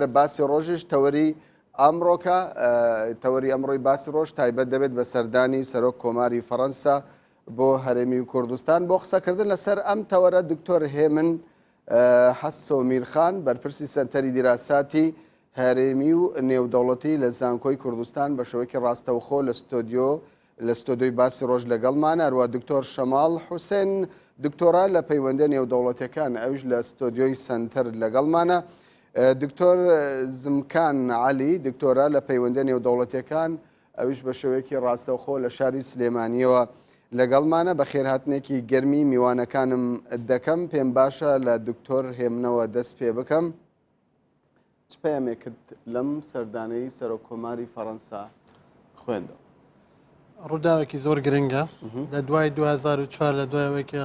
باسی ڕۆژیش تەوەری ئەمڕۆکە تەوەری ئەمڕۆی باسی ڕۆژ تایبەت دەبێت بە سەردانی سەرۆک کۆماری فەڕەنسا بۆ هەرێمی کوردستان بۆ قسەکردن لەسەر ئەم تەوەرە دکتۆر هێمن حەسۆ میرخان بەرپرسی سەنتەری دیراساتی هەرێمی و نێودەوڵەتی لە زانکۆی کوردستان بە شێوەیەکی ڕاستەوخۆ لە ستۆدیۆ لە ستۆدیۆی باسی ڕۆژ لەگەڵمانە، هەروە دکتۆر شەماڵ حوسێن دکتۆرا لە پەیوەندیە نێودەوڵەتیەکان ئەویش لە ستۆدیۆی سەنتەر لەگەڵمانە. دکتۆر زمکان عەلی دکتۆرا لە پەیوەندیە نێودەوڵەتیەکان ئەویش بە شێوەیەکی ڕاستەوخۆ لە شاری سلێمانیەوە لەگەڵمانە. بەخێرهاتنێکی گەرمی میوانەکانم دەکەم. پێم باشە لە دکتۆر هێمنەوە دەست پێ بکەم. چ پەیامێکت لەم سەردانەی سەرۆک کۆماری فەڕەنسا خوێندەوە؟ ڕووداوێکی زۆر گرنگە لە دوای 2004 لە دوای ئەوەی کە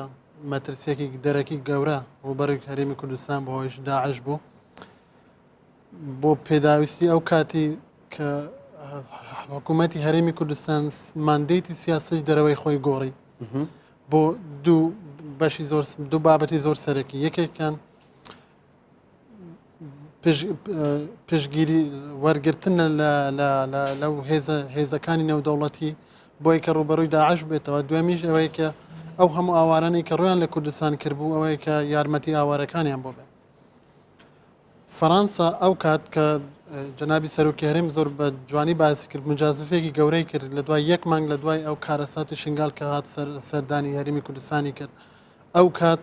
مەترسیەکی دەرەکی گەورە ڕووبەروی هەرێمی کوردستان بۆ ئەویش داعش بوو بۆ پێداویستی ئەو کاتی کە حکوومەتی هەرێمی کوردستان mandate ی سیاسی دەرەوەی خۆی گۆڕی بۆ دوو بەشی زۆر دوو بابەتی زۆر سەرەکی یەکێکیان پشتگیری وەرگرتن لەو هێزەکانی نێودەوڵەتی بۆی کە ڕوبەڕووی داعش بێتەوە دومیش ئەوەیە کە ئەو هەموو ئاوارانەی کە ڕویان لە کوردستان کردبوو ئەوەیە کە یارمەتی ئاوارەکانیان بۆ بێت فەڕەنسا ئەو کات کە جەنابی سەرۆکی هەرێم زۆر بە جوانی باسی کرد مجازفێکی گەورەی کرد لە دوای یەک مانگ لە دوای ئەو کارەساتی شنگال کە هات سەردانی هەرێمی کوردستانی کرد ئەو کات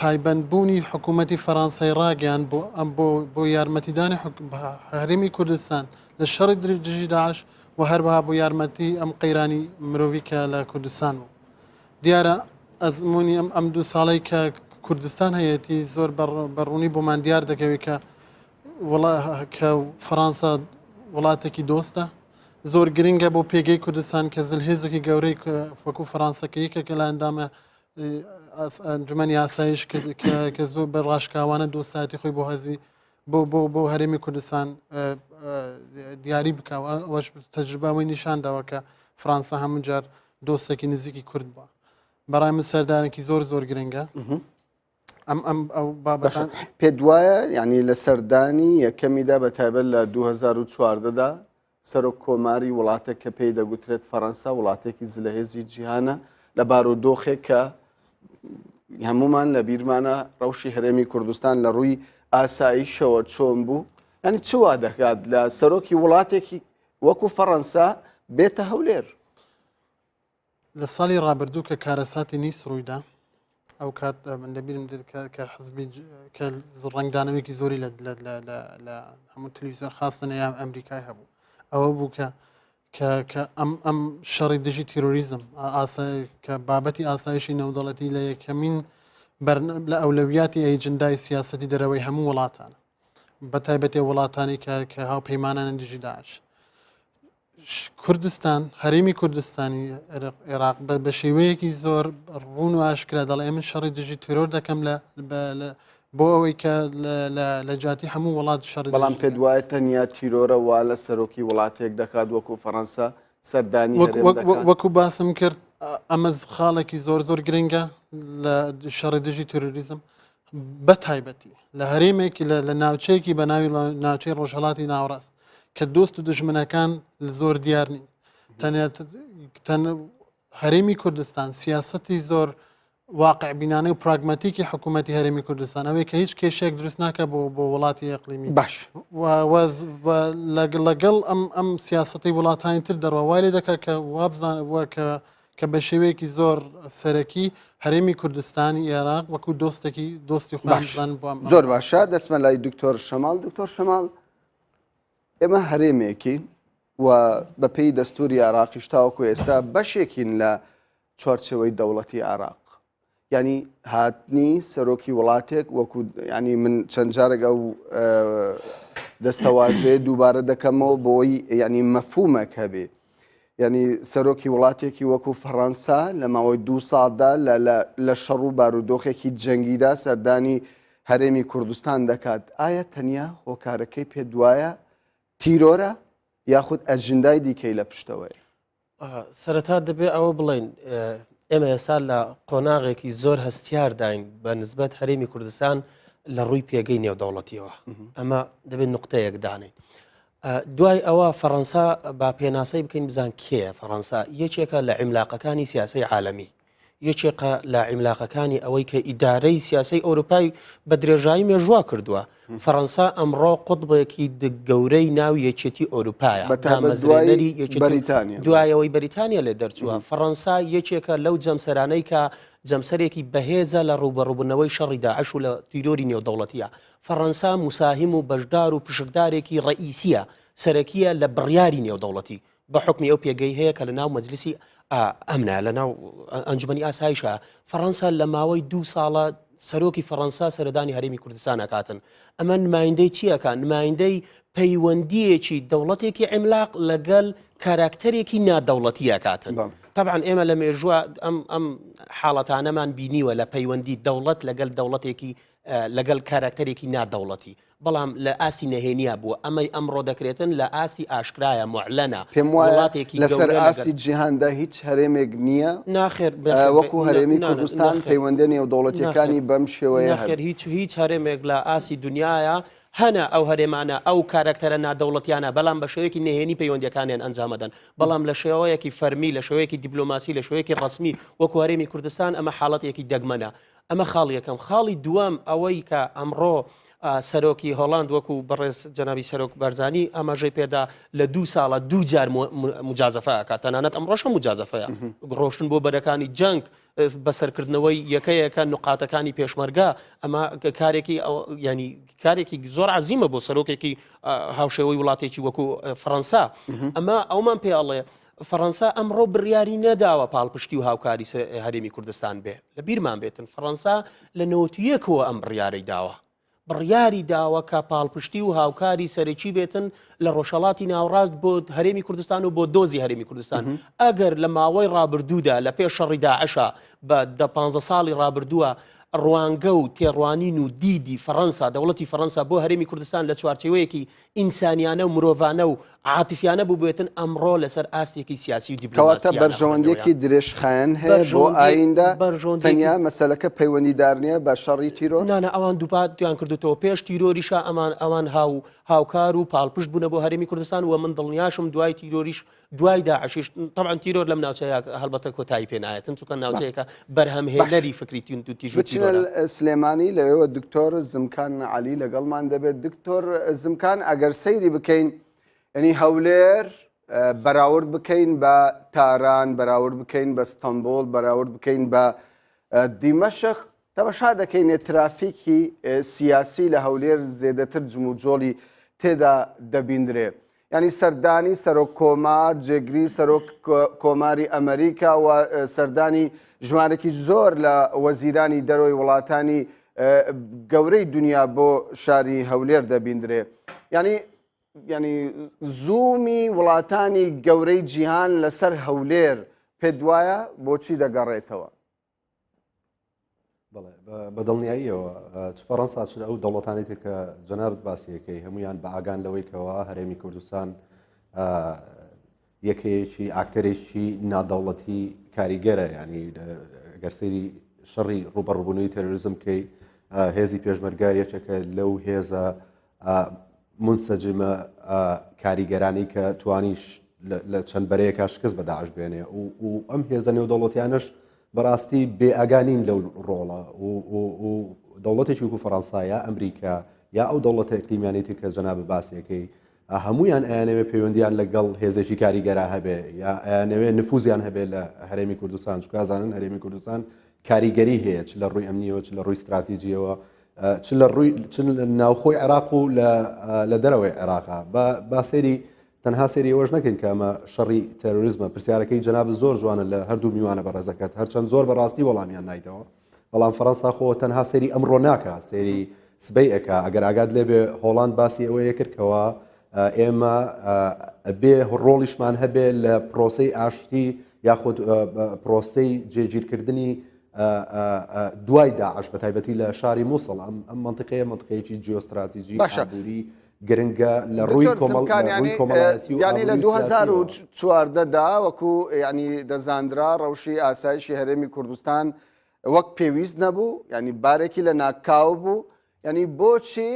پایبەندبوونی حکوومەتی فەرانسەی ڕاگەیاند بۆ ئەم بۆ بۆ یارمەتیدانی هەرێمی کوردستان لە شەڕی دژی داعش و هەروەها بۆ یارمەتی ئەم قەیرانی مرۆڤی کە لە کوردستان بوو. دیارە ئەزموونی ئەم ئەم دوو ساڵەی کە کوردستان هەیەتی زۆر بە ڕوونی بۆمان دیار دەکەوێت کە وڵا کە فەرانسە وڵاتێکی دۆستە زۆر گرنگە بۆ پێگەی کوردستان کە زلهێزێکی گەورەی وەکو فەرانسە کە یەکێکە لە ئەندامە ئەنجومەنی ئاسایش کە زۆر بە ڕاشکاوانە دۆستایەتی خۆی بۆ هەزی بۆ بۆ بۆ هەرێمی کوردستان دیاری بکە ئەوەش تەجروبەوەی نیشان داوە کە فرانسا هەموو جار دۆستێکی نزیکی کورد بووە بەڕای من سەردانێکی زۆر زۆر گرنگە ئەم ئەم ئەو بابەتان پێت وایە یعنی لە سەردانی یەکەمیدا بە تایبەت لە 2014 دا سەرۆک کۆماری وڵاتێک کە پێی دەگوترێت فەڕەنسا وڵاتێکی زلهێزی جیهانە لە بارودۆخێک کە هەمومان لە بیرمانە ڕەوشی هەرێمی کوردستان لە ڕووی ئاساییشەوە چۆن بوو ینی چ وا دەکات لە سەرۆکی وڵاتێکی وەکو فەڕەنسا بێتە هەولێر؟ لە ساڵی ڕابردوو کە کارەساتی نیس ڕوویدا ئەو کات من لەبیرم دێت کە حزبی کە ڕەنگدانەوەیەکی زۆری لە هەموو تەلەڤیزیۆن خاستن یا ئەمریکای هەبوو ئەوە بوو کە کە کە ئەم ئەم شەڕی دژی تیرۆریزم کە بابەتی ئاسایشی نێودەوڵەتی لە یەکەمین لە ئەولەویاتی ئەیجندای سیاسەتی دەرەوەی هەموو وڵاتانە بە تایبەتی وڵاتانی کە کە هاوپەیمانانن دژی داعش کوردستان هەرێمی کوردستانی عێراق بە شێوەیەکی زۆر ڕوون و ئاشکرا دەڵێ من شەڕی دژی تیرۆر دەکەم لە بۆ ئەوەی کە لە جیاتی هەموو وڵات شەڕ بەڵام پێت وایە تەنیا تیرۆرە وا لە سەرۆکی وڵاتێک دەکات وەکو فەڕەنسا سەردانی وەکو باسم کرد ئەمە خاڵێکی زۆر زۆر گرنگە لە شەڕی دژی تیرۆریزم بە تایبەتی لە هەرێمێکی لە ناوچەیەکی بە ناوی ناوچەی ڕۆژهڵاتی ناوەڕاست کە دۆست و دژمنەکان زۆر دیار نین تەنیا هەرێمی کوردستان سیاستی زۆر واقع بینانە و پراگماتیکی حکوومەتتی هەرێمی کوردستان ئەوەی کە هیچ کێشێک دروست ناکە بۆ بۆ وڵاتی ئەقلیمی باش لەگەڵ ئەم ئەم سیاستی وڵاتانی تر دەڕوا وای لێ دەکات کە وابزان وە کە کە بە شێوەیەکی زۆر سەرەکی هەرێمی کوردستانی ئێراق وەکو دۆستێکی دۆستی خۆیان بزانن بۆ ئەم زۆر باشە دەچمە لای دکتۆر شەماڵ دکتۆر شەماڵ ئێمە هەرێمێکین و بەپێی دەستوری عێراقیش تاوەکو ئێستا بەشێکین لە چوارچێوەی دەوڵەتی عێراق ینی هاتنی سەرۆکی وڵاتێک وەکو ینی من چەند جارێک ئەو دەستەواژەیە دووبارە دەکەمەوە بۆی ینی مەفهومێک هەبێ ینی سەرۆکی وڵاتێکی وەکو فەڕەنسا لە ماوەی دوو ساڵدا لە شەڕ و بارودۆخێکی جەنگیدا سەردانی هەرێمی کوردستان دەکات ئایا تەنیا هۆکارەکەی پێ دوایە تیرۆرە یاخود ئەجندای دیکەی لە پشتەوەیە؟ سەرەتا دەبێ ئەوە بڵێین ئێمە ئێستا لە قۆناغێکی زۆر هەستیارداین بە نسبەت هەرێمی کوردستان. لە ڕووی پێگەی نێودەوڵەتیەوە ئەمە دەبێت نقطەیەک دانێ دوای ئەوە فەڕەنسا با پێناسەی بکەین بزان کێیە فەڕەنسا یەکێکە لە عیملاقەکانی سیاسەی عالەمی یەکێکە لە عیملاقەکانی ئەوەی کە ئیدارەی سیاسەی ئەوروپای بە درێژایی مێژووە کردووە فەڕەنسا ئەمڕۆ قوتبێکی گەورەی ناو یەکێتی ئەوروپایە دامەزرێنەری یەکێتی بەریتانیا دوایەوەی بەریتانیا لێ دەرچووە فەڕەنسا یەکێکە لەو جەمسەرانەی کە جەمسەرێکی بەهێزە لە ڕووبەڕووبوونەوەی شەڕی داعش و لە تیرۆری نێودەوڵەتیە فەڕەنسا موساهیم و بەشدار و پشکدارێکی ڕەئیسییە، سەرەکییە لە بڕیاری نێودەوڵەتی، بە حوکمی ئەو پێگەی هەیە کە لە ناو مەجلیسی ئەمنە، لە ناو ئەنجومەنی ئاسایشە. فەڕەنسا لە ماوەی دوو ساڵە سەرۆکی فەڕەنسا سەردانی هەرێمی کوردستان ئەکاتن. ئەمە نمایندەی چی ئەکا؟ نمایندەی پەیوەندییەکی دەوڵەتێکی عیملاق لەگەل کاراکتەرێکی نادەوڵەتی ئەکاتن. تەبعەن ئێمە لە مێژووە ئەم ئەم حاڵەتانەمان بینیوە لە پەیوەندی دەوڵەت لەگەل دەوڵەتێکی لەگەڵ کاراکتەرێکی نا دەوڵەتی بەڵام لە ئاستی نەهێنیا بووە ئەمەی ئەمڕۆ دەکرێتن لە ئاستی ئاشکرایە معلەنە پێم وایە وڵاتێکی لەسەر گەورە لەگەڵ ئاستی جیهاندا هیچ هەرێمێک نییە ناخێر اه، نەخێر وەکو هەرێمی نا نا کوردستان نەخێر پەیوەندیە نەخێر نێودەوڵەتیەکانی بەم شێوەیە نەخێر هەبێ. هیچ هیچ هەرێمێک لە ئاستی دنیایا هەنە ئەو هەرێمانە ئەو کاراکتەرە نادەوڵەتیانە بەڵام بە شێوەیەکی نهێنی پەیوەندیەکانیان ئەنجامەدەن بەڵام لە شێوەیەکی فەرمی لە شێوەیەکی دیپلۆماسی لە شێوەیەکی ڕەسمی وەکو هەرێمی کوردستان ئەمە حاڵەتێکی دەگمەنە ئەمە خاڵی یەکەم. خاڵی دووەم ئەوەی کە ئەمڕۆ سەرۆکی هۆڵاند وەکو بەڕێز جەنابی سەرۆک بارزانی ئاماژەی پێدا لە دوو ساڵە دوو جار مجازەفە ئەکات تەنانەت ئەمڕۆش هەم مجازەفەیە ڕۆشتن بۆ بەرەکانی جەنگ بەسەرکردنەوەی یەکەیەکە نقاتەکانی پێشمەرگە ئەمە کارێکی ینی کارێکی زۆر عزیمە بۆ سەرۆکێکی هاوشێوەی وڵاتێکی وەکو فەڕەنسا ئەمە ئەومان پێ ئەڵێ فەڕەنسا ئەمڕۆ بڕیاری نەداوە پاڵپشتی و هاوکاری هەرێمی کوردستان بێ. لە بیرمان بێتن فەڕەنسا لە نەوەتویەکەوە ئەم بڕیارەی داوە. بڕیاری داوە کە پاڵپشتی و هاوکاری سەرەکی بێتن لە ڕۆژهەڵاتی ناوەڕاست بۆ هەرێمی کوردستان و بۆ دۆزی هەرێمی کوردستان. ئەگەر لە ماوەی ڕابردوودا لە پێش شەڕی داعشا بە دە پانزە ساڵی ڕابردووە ڕوانگە و تێڕوانین و دیدی فەڕەنسا، دەوڵەتی فەڕەنسا بۆ هەرێمی کوردستان لە چوارچێوەیەکی ئینسانیانە و مرۆڤانە و عاتفیانە بووبێتن ئەمڕۆ لەسەر ئاستێکی سیاسی و کەواتە دیپلۆماسیانە بەرژەوەندیەکی خوێندنەوەیان. درێژخایەن هەیە بۆ بەرژەوەندیەک ئایندە بەرژەوەندیەکی تەنیا مەسەلەکە پەیوەندیدار نییە بە شەڕی تیرۆر؟ نا نا ئەوان دووپاتیان کردوتەوە پێش تیرۆریشا ئەمان ئەوان هاو هاوکار و پاڵپشت بوونە بۆ هەرێمی کوردستان و من دڵنیاشم دوای تیرۆریش دوای داعشیش تەبعەن تیرۆر لەم ناوچەیە هەڵبەتە کۆتایی پێ نایەتن چونکە ناوچەیەکە بەرهەمهێنەری فکری توند و تیژ و بچینە تیرۆرە. سلێمانی لەوێوە دکتۆر زمکان عەلی لەگەڵمان دەبێت دکتۆر زمکان ئەگەر سەیری بکەین یعنی هەولێر بەراورد بکەین بە تاران بەراورد بکەین بە ستەمبۆڵ بەراورد بکەین بە دیمەشق تەمەشا دەکەینێ ترافیکی سیاسی لە هەولێر زێدەتر جموجۆڵی تێدا دەبیندرێ یانی سەردانی سەرۆک کۆمار، جێگری سەرۆک کۆماری ئەمریکا و سەردانی ژمارەکی زۆر لە وەزیرانی دەرەوەی وڵاتانی گەورەی دنیا بۆ شاری هەولێر دەبیندرێ. یعنی ینی زوومی وڵاتانی گەورەی جیهان لەسەر هەولێر پێت وایە بۆچی دەگەڕێتەوە؟ بەڵێ بە دڵنیاییەوە چ فەڕەنسا چ ئەو دەوڵەتانی تر کە جەنابت باسیەکەی هەمویان بە ئاگان لەوەی کەەوە هەرێمی کوردستان یەکەیەکی ئاکتەرێکی نادەوڵەتی کاریگەرە ینی گەر سەیری شەڕی ڕوبەڕبوونەوەی تەرۆریزم بکەی هێزی پێشمەرگە یەکێکە لەو هێزە منسەجمە کاریگەرانی کە توانیش لە چەند بەرەیەکە شکست بە داعش بێنێ و ئەم هێزە نێودەوڵەتیانەش بەڕاستی بێ ئاگا نین لەو ڕۆڵە و دەوڵەتێکی وەکو فەڕەنسا یا ئەمریکا یا ئەو دەوڵەتە ئیقلیمیانەی تر کە جەنابت باسیەکەی هەمویان ئەیانەوێ پەیوەندیان لەگەڵ هێزێکی کاریگەرا هەبێ یا ئەیانەوێ نفوزیان هەبێ لە هەرێمی کوردستان چونکە ئەزانن هەرێمی کوردستان کاریگەری هەیە چ لە ڕووی ئەمنیەوە چ لە ڕووی ستراتیجیەوە چ لە ڕووی چ لە ناوخۆی عێراق و لە دەرەوەی عێراقا با سەیری تەنها سەیری ئەوەش نەکەین کە ئەمە شەڕی تێرۆریزمە پرسیارەکەی جەنابت زۆر جوانە لە هەردوو میوانە بەڕێزەکەت هەرچەند زۆر بەڕاستی وەڵامیان نایتەوە بەڵام فەڕەنسا خۆ تەنها سەیری ئەمڕۆ ناکا سەیری سبەی ئەکا ئەگەر ئاگات لێبێ هۆڵاند باسی ئەوەیە کرد کەوا ئێمە ئەبێ ڕۆڵیشمان هەبێ لە پرۆسەی ئاشتی یاخود پرۆسەی جێگیرکردنی دوای داعش بە تایبەتی لە شاری مووسڵ ئەم منطقەیە منطقەیەکی جیۆستراتیجی باشە ئابووری گرنگە لە ڕووی دکتۆر کۆمەڵ زمکان لە ڕووی یعنی کۆمەڵایەتی و یعنی لە ئابووری و سیاسیەوە. 2014 دا وەکو یعنی دەزاندرا ڕەوشی ئاسایشی هەرێمی کوردستان وەک پێویست نەبوو یعنی بارێکی لە ناکاو بوو. ینی بۆچی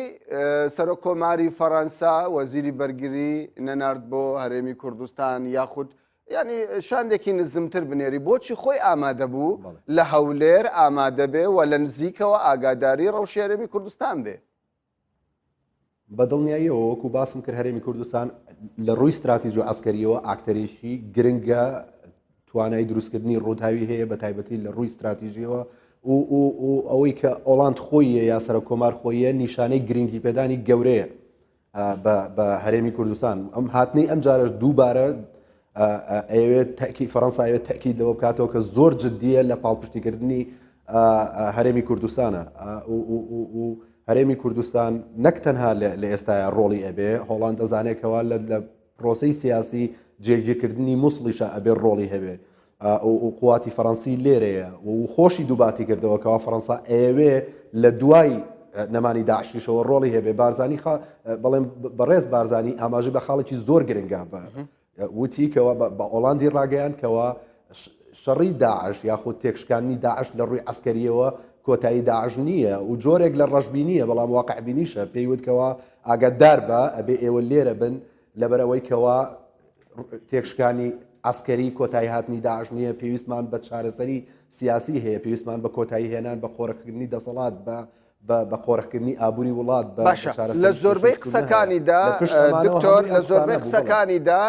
سەرۆک کۆماری فەڕەنسا وەزیری بەرگری نەنارد بۆ هەرێمی کوردستان یاخود ینی شاندێکی نزمتر بنێری بۆچی خۆی ئامادە بوو لە هەولێر ئامادە بێ و لە نزیکەوە ئاگاداری ڕەوشی هەرێمی کوردستان بێ؟ بە دڵنیاییەوە وەکو باسم کرد هەرێمی کوردستان لە ڕووی ستراتیج و عسکەریەوە ئاکتەرێکی گرنگە توانای دروستکردنی ڕووداوی هەیە بە تایبەتی لە ڕووی ستراتیژیەوە و ئەوەی کە ئۆڵاند خۆیە یا سەرۆک کۆمار خۆیە نیشانەی گرنگی پێدانی گەورەیە بە هەرێمی کوردستان ئەم هاتنی ئەم جارش دووبارە ئەوێت تاکی فەەنسا ئەوێت تاکید لەوە بکاتەوە کە زۆر جددیە لە پاڵپشتیکردنی هەرێمی کوردستانە و هەرێمی کوردستان نەک تەنها لە ئێستایا ڕۆڵی ئەبێ، هۆڵاند دەزانێ کەوا لە پرۆسەی سیاسی جێگیرکردنی موسڵیشا ئەبێ ڕۆڵی هەبێ و قواتی فەڕەنسی لێرەیە و خۆشی دووباتی کردەوە کەوا فەڕەنسا ئەیەوێ لە دوای نەمانی داعشیشەوە ڕۆڵی هەبێ بارزانی بەڵێم بەڕێز بارزانی ئاماژەی بە خاڵێکی زۆر گرنگە بە وتی کەوا بە ئۆڵاندی ڕاگەیاند کەوا شەڕی داعش یاخود تێکشکاندنی داعش لە ڕووی عەسکەرییەوە کۆتایی داعش نییە و جۆرێک لە ڕەشبینییە بەڵام واقعبینیشە پێی وت کەوا ئاگادار بە ئەبێ ئێوە لێرە بن لەبەر ئەوەی کەوا تێکشکانی عەسکەری کۆتایی هاتنی داعش نییە پێویستمان بە چارەسەری سیاسی هەیە پێویستمان بە کۆتایی هێنان بە قۆرخکردنی دەسەڵات بە بە قۆرخکردنی ئابووری وڵات بە باشە لە زۆربەی قسەکانیدا دکتۆر لە زۆربەی قسەکانیدا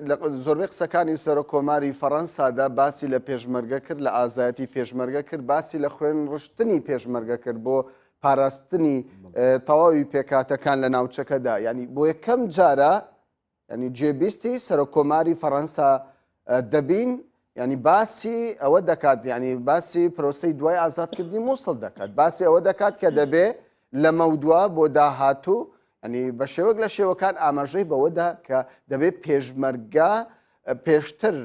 لە زۆربەی قسەکانی سەرۆک کۆماری فەڕەنسادا باسی لە پێشمەرگە کرد لە ئازایەتی پێشمەرگە کرد باسی لە خوێن ڕشتنی پێشمەرگە کرد بۆ پاراستنی تەواوی پێکاتەکان لە ناوچەکەدا ینی بۆ یەکەم جارە یانی جێبیستی سەرۆک کۆماری فەڕەنسا دەبین ینی باسی ئەوە دەکات ینی باسی پرۆسی دوای ئازادکردنی مووسڵ دەکات باسی ئەوە دەکات کە دەبێ لە مەودوا بۆ داهاتوو ینی بە شێوەک لە شێوەکان ئاماژەی بەوەدا کە دەبێت پێشمەرگە پێشتر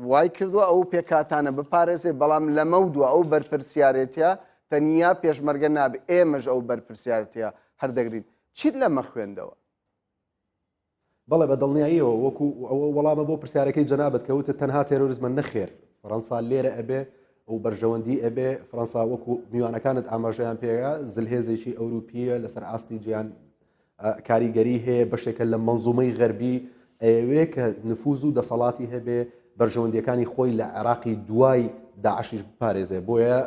وای کردووە ئەو پێکاتانە بپارێزێ بەڵام لەمە دووە ئەو بەرپرسیارێتە تەنیا پێشمەرگە نابێ ئێمەش ئەو بەرپرسیارەتە هەردەگرین چیت لەمە خوێندەوە؟ بەڵێ بە دڵنیاییەوە وەکو ئەوە وەڵامە بۆ پرسیارەکەی جەنابت کە وتت تەنها تێرۆریزمە نەخێر فەڕەنسا لێرە ئەبێ و بەرژەوەندی ئەبێ فەڕەنسا وەکو میوانەکانت ئاماژەیان پێیا زلهێزێکی ئەوروپیە لەسەر ئاستی جیان کاریگەری هەیە بەشێکە لە منزومەی غەربی ئەیەوێ کە نفوز و دەسەڵاتی هەبێ بەرژەوەندیەکانی خۆی لە عێراقی دوای داعشیش بپارێزێ بۆیە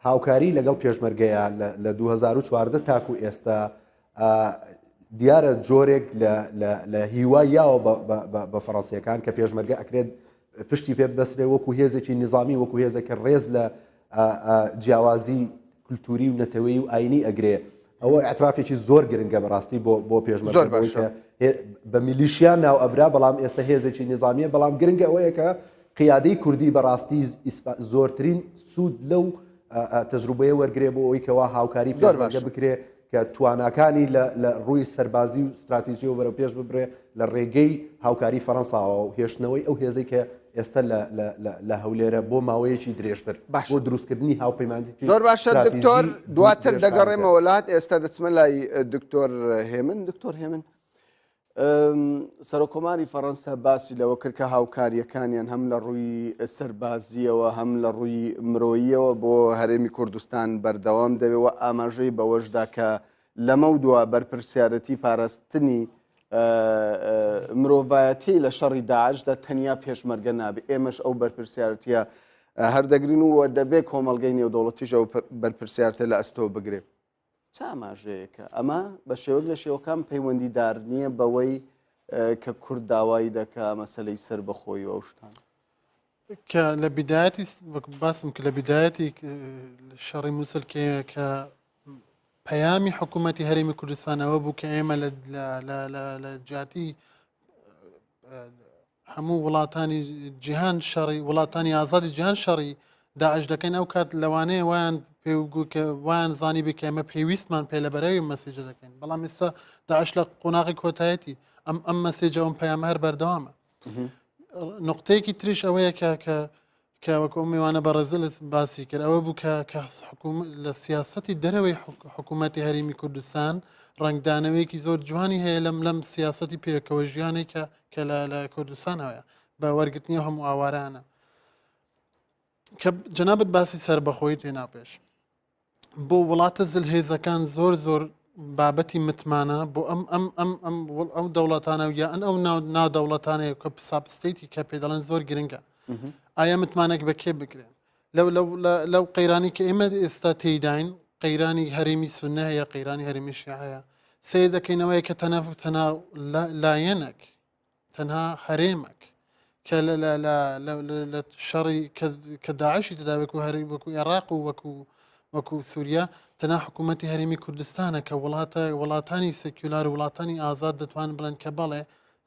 هاوکاری لەگەڵ پێشمەرگەیە لە 2014 تاکو ئێستا دیارە جۆرێک لە هیوای یاوە بە فەڕەنسیەکان کە پێشمەرگە ئەکرێت پشتی پێ بەسرێ وەکو هێزێکی نظامی وەکو هێزێک کە ڕێز لە جیاوازی کولتوری و نەتەوەی و ئاینی ئەگرێ ئەوە اعترافێکی زۆر گرنگە بەڕاستی بۆ بۆ پێشمەرگە باشە بە میلیشیا ناو ئەبرا بەڵام ئێستا هێزێکی نظامیە بەڵام گرنگە ئەوەیە کە قیادەی کوردی بەڕاستی زۆرترین سوود لەو تەجروبەیە وەرگێ بۆ ئەوەی کەوا هاوکاری زۆر باشە بکرێ کە تواناکانی لە ڕووی سەربازی و ستراتیژیەوە بەرەو پێش ببرێ لە ڕێگەی هاوکاری فەرەنساوە و هێشتنەوەی ئەو هێزەی کە ئێستا لە هەولێرە بۆ ماوەیەکی درێژتر باش بۆ دروستکردنی هاوپەیمانێتی زۆر باشە دکتۆر دواتر دەگەڕێمەوە لات ئێستا دەچمە لای دکتۆر هێمن دکتۆر هێمن سەرۆککۆماری فەڕەنسا باسی لەوە کرد کە هاوکارییەکانیان هەم لە ڕووی سەربازییەوە هەم لە ڕووی مرۆییەوە بۆ هەرێمی کوردستان بەردەوام دەبێت و ئاماژەی بەوەشدا کە لەمەودوا بەرپرسیارەتی پاراستنی مرۆڤایەتی لە شەڕی داعشدا تەنیا پێشمەرگە نابێت ئێمەش ئەو بەرپرسیارەتیە هەردەگرین و دەبێت کۆمەڵگەی نێودەوڵەتیش ئەو بەرپرسیارتە لە ئەستۆ بگرێت. چ ئاماژەیەکە؟ ئەمە بە شێوەک لە شێوەکان پەیوەندیدار نییە بەوەی کە کورد داوای دەکا مەسلەی سەربەخۆی و ئەو شتانە. کە لە بیدایەتی باسم کە لە بیدایەتی شەڕی مووسل کە پەیامی حکوومەتی هەرێمی کوردستانەوە بوو کە ئێمە لە جیاتی هەموو وڵاتانی جیهان شەڕی وڵاتانی ئازادی جیهان شەڕی داعش دەکەین ئەو کات لەوانەیە وایان پێ وایان زانی بێ کە ئێمە پێویستمان پێ لە بەرەوی message ە دەکەین بەڵام ئێستا داعش لە قۆناغی کۆتایەتی ئەم ئەم message ە ئەم پەیامە هەر بەردەوامە نقطەیەکی تریش ئەوەیە کە کە کە وەکو ئەو میوانە بەڕێزە لە باسی کرد ئەوە بوو کە کە حکوم لە سیاسەتی دەرەوەی حکوومەتی هەرێمی کوردستان ڕەنگدانەوەیەکی زۆر جوانی هەیە لەم لەم سیاسەتی پێکەوە ژیانێک کە کە لە لە کوردستان هەیە بە وەرگرتنی هەموو ئاوارانە کە جەنابت باسی سەربەخۆیی تێنا پێش بۆ وڵاتە زلهێزەکان زۆر زۆر بابەتی متمانە بۆ ئەم ئەم ئەم ئەم ئەو دەوڵەتانە و یان ئەو ناو دەوڵەتانەیە کە sub-state ی کە پێ دەڵێن زۆر گرنگە ئایا متمانەک بە کێ بکرێن لەو لەو لەو قەیرانی کە ئێمە ئێستا تێیداین قەیرانی هەرێمی سونە هەیە قەیرانی هەرێمی شیعە هەیە سیر دەکەینەوەی کە تەنەف تەنها لایەنێک تەنها هەرێمەک کە لە لە لە لە لە شەڕی کە داعشی تێدا وەکو هەری وەکو عێراق و وەکو وەکو سووریا تەنها حکوومەتی هەرێمی کوردستانە کە وڵاتە وڵاتانی secular و وڵاتانی ئازاد دەتوانن بڵێن کە بەڵێ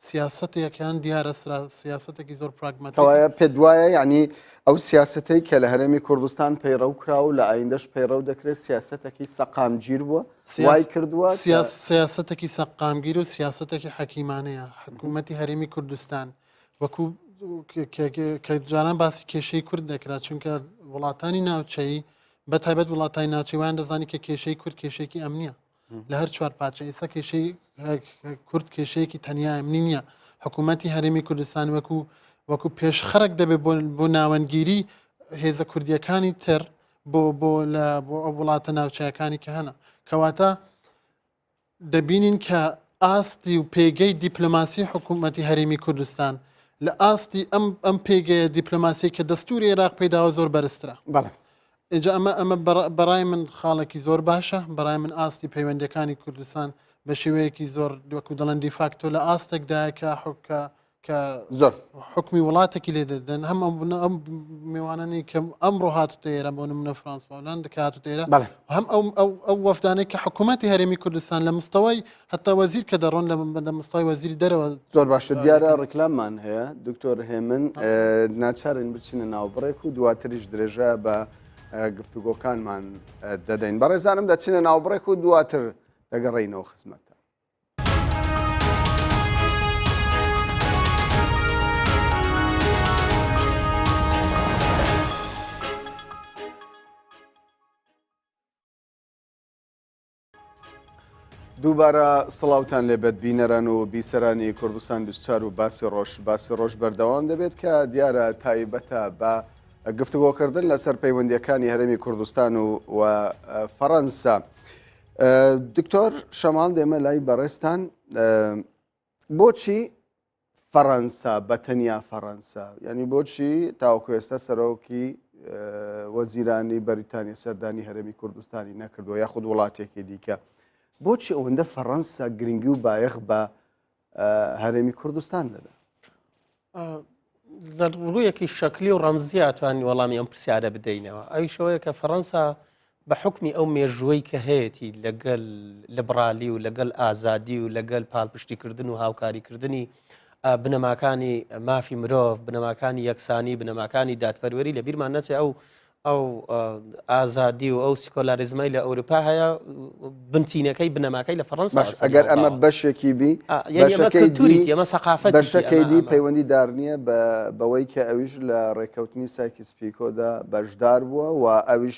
سیاسەتێکیان دیارە سیاسەتێکی زۆر پراگماتیک کەوایە پێت وایە یعنی ئەو سیاسەتەی کە لە هەرێمی کوردستان پەیڕەو کرا و لە ئایندەش پەیڕەو دەکرێت سیاسەتێکی سەقامگیر بووە وای کردووە سیاسەتێکی سەقامگیر و سیاسەتێکی حەکیمانەیە حکوومەتی هەرێمی کوردستان وەکو کە جاران باسی کێشەی کورد دەکرا چونکە وڵاتانی ناوچەی بە تایبەت وڵاتانی ناوچەی وایان دەزانی کە کێشەی کورد کێشێکی ئەمنیە لە هەر چوار پارچە ئێستا کێشەی کورد کێشەیەکی تەنیا ئەمنی نییە حکوومەتی هەرێمی کوردستان وەکو وەکو پێشخەرەک دەبێت بۆ ناوەندگیری هێزە کوردیەکانی تر بۆ بۆ لە بۆ ئەو وڵاتە ناوچەکانی کە هەنە کەواتە دەبینین کە ئاستی و پێگەی دیپلۆماسی حکوومەتی هەرێمی کوردستان لە ئاستی ئەم ئەم پێگەیە دیپلۆماسی کە دەستوری عێراق پێداوە زۆر بەرزترە بەڵێ ئینجا ئەمە ئەمە بەڕای من خاڵێکی زۆر باشە بەڕای من ئاستی پەیوەندەکانی کوردستان بە شێوەیەکی زۆر وەکو دەڵێن دیفاکتۆ لە ئاستێکدایە کە حکە کە زۆر حکمی وڵاتێکی لێ دەدەن هەم ئەم ئەم میوانانی کە ئەمڕۆ هاتوتە ئێرە بۆ نمونە فرانس هۆلاند کە هاتوتە ئێرە هەم ئەو ئەو ئەو وەفدانەی کە حکوومەتی هەرێمی کوردستان لە مستەوای هەتا وەزیر کە دەڕۆن لە مستای وەزیری دەرەوە زۆر باشە دیارە ڕیکلاممان هەیە دکتۆر هێمن ناچارین بچینە ناوبڕێک و دواتریش درێژە بە گفتوگۆکانمان دەدەین بەڕێزانم دەچینە ناوبڕێک و دواتر دەگەڕێینەوە خزمەتە. دووبارە سڵاوتان لێبێت بینەران و بیسەرانی کوردستان 24 و باسی ڕۆژ باسی ڕۆژ بەردەوام دەبێت کە دیارە تایبەتە بە گفتوگۆکردن لەسەر پەیوەندیەکانی هەرێمی کوردستان و و فەڕەنسا. دکتۆر شەماڵ دێمە لای بەڕێزتان بۆچی فەڕەنسا بە تەنیا فەڕەنسا یعنی بۆچی تاوەکو ئێستا سەرۆکی وەزیرانی بەریتانیا سەردانی هەرێمی کوردستانی نەکردووە یاخود وڵاتێکی دیکە بۆچی ئەوەندە فەڕەنسا گرنگی و بایەخ بە هەرێمی کوردستان دەدا لە ڕوویەکی شەکلی و ڕەمزی ئەتوانین وەڵامی ئەم پرسیارە بدەینەوە ئەویشەوەیە کە فەڕەنسا بە حوکمی ئەو مێژووەی کە هەیەتی لەگەل لبرالی و لەگەل ئازادی و لەگەل پالپشتیکردن و هاوکاریکردنی بنەماکانی مافی مرۆڤ بنەماکانی یەکسانی بنەماکانی دادپەروەری لە بیرمان نەچێ ئەو ئەو ئازادی و ئەو سیکۆلاریزمای لە ئەوروپا هەیە بنچینەکەی بنەماکەی لە فەڕەنسا ئەگەر ئەمە بەشێکی بی ئەمە سەقافەت بەشەکەی دی پەیوەندی دار نییە بەوەی کە ئەویش لە ڕێککەوتنی سایکس پیکۆدا بەشدار بووە و ئەویش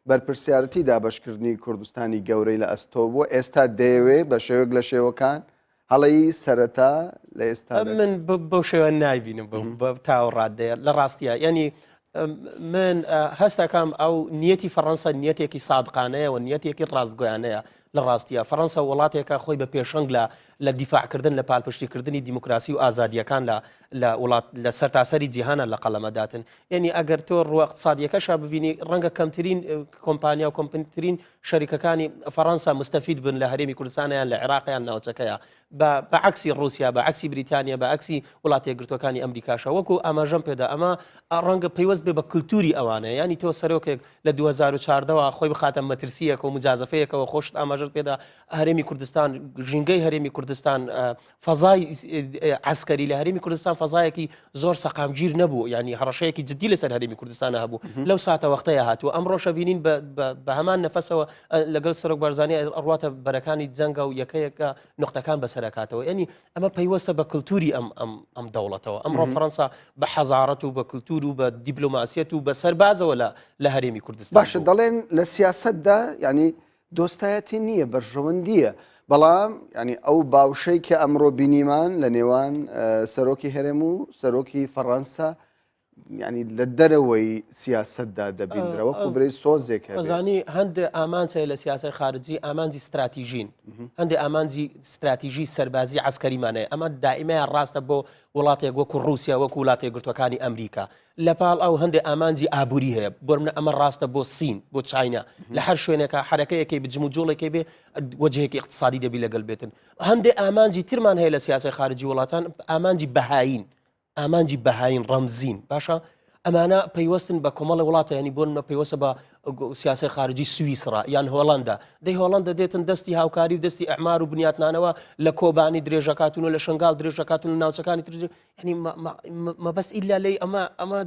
بەرپرسیارەتی دابەشکردنی کوردستانی گەورەی لە ئەستۆ بووە ئێستا دەیەوێ بە شێوەیەک لە شێوەکان هەڵەی سەرەتا لە ئێستا من بەو شێوە نایبینم تاو ڕادەیە لە ڕاستیە ینی من هەستەکەم ئەو نیەتی فەڕەنسا نیەتێکی سادقانەیە و نیەتێکی ڕاستگۆیانەیە لە ڕاستیە فەڕەنسا وڵاتێکە خۆی بە پێشەنگ لە لە دیفاعکردن لە پالپشتیکردنی دیموکراسی و ئازادیەکان لە لە وڵات لە سەرتاسەری جیهانە لە قەڵەمەداتن یعنی ئەگەر تۆ ڕوە اقتصادیەکەشا ببینی ڕەنگە کەمترین کۆمپانیا و کۆمپنترین شەریکەکانی فەڕەنسا مستەفید بن لە هەرێمی کوردستانیان لە عێراقیان ناوچەکەیە بە عەکسی ڕووسیا، بە عەکسی بریتانیا، بە عەکسی وڵاتە یەکگرتووەکانی ئەمریکاشە. وەکو ئاماژەم پێدا ئەمە ڕەنگە پەیوەست بێ بە کلتوری ئەوانە. یانی تۆ سەرۆکێک لە 2014 وە خۆی بخاتە مەترسییەکەوە، موجازەفەیەکەوە، خۆشت ئاماژەت پێدا هەرێمی کوردستان، ژینگەی هەرێمی کوردستان، فەزای عەسکەری لە هەرێمی کوردستان فەزایەکی زۆر سەقامگیر نەبوو، یانی هەڕەشەیەکی جدی لەسەر هەرێمی کوردستان هەبوو. لەو ساتەوەختەیە هاتووە. ئەمڕۆشە بینین بە هەمان نەفەسەوە لەگەڵ سەرۆک بارزانی ئەڕواتە بەرەکانی جەنگە و یەکەیەکە نقطەکان بەسەرکاتەوە ینی ئەمە پەیوەستە بە کللتوری ئەم ئەم ئەم دەوڵەتەوە ئەمڕۆ فەڕەنسا بە حەزارەت و بە کللتور و بە دیپلۆماسیەت و بە سەربازەوە لە لە هەرێمی کوردستان باشە دەڵێن لە سیاستدا ینی دۆستایەتی نییە بەرژەوەندیە بەڵام ینی ئەو باوشەی کە ئەمڕۆ بینیمان لە نێوان سەرۆکی هەرێم و سەرۆکی فەڕەنسا. ینی لە دەرەوەی سیاسەتدا دەبیندرا وەکو برەی سۆزێک هەبێ. ئەزانی هەندێ ئامانج هەیە لە سیاسەی خارجی ئامانجی ستراتیژین هەندێ ئامانجی ستراتیژی سەربازی عەسکەریمان هەیە ئەمە دائیمەیان ڕاستە بۆ وڵاتێک وەکو ڕووسیا وەکو وڵاتە یەکگرتووەکانی ئەمریکا لە پاڵ ئەو هەندێ ئامانجی ئابووری هەیە بۆ منە ئەمە ڕاستە بۆ سین بۆ چاینا لە هەر شوێنێکە حرەکەیەکەی بجم و جوڵێکی بێ وەجهێکی اقتصادی دەبی لەگەڵ بێتن هەندێ ئامانجی ترمان هەیە لە سیاسەی خارجی وڵاتان ئامانجی بەهایین ئامانجی بەهاین ڕەمزین باشە ئەمانە پەیوەستن بە کۆمەڵی وڵاتە ینی بۆ نمە پەیوەستە بە سیاسەی خارجی سویسرا یان هۆڵندا دەی هۆڵندا دێتن دەستی هاوکاری و دەستی ئەمار و بنیاتنانەوە لە کۆبانی درێژەکاتون و لە شنگال درێژەکاتون لە ناوچەکانی تر ینی مەبەست ئیلا لی ئەمە ئەمە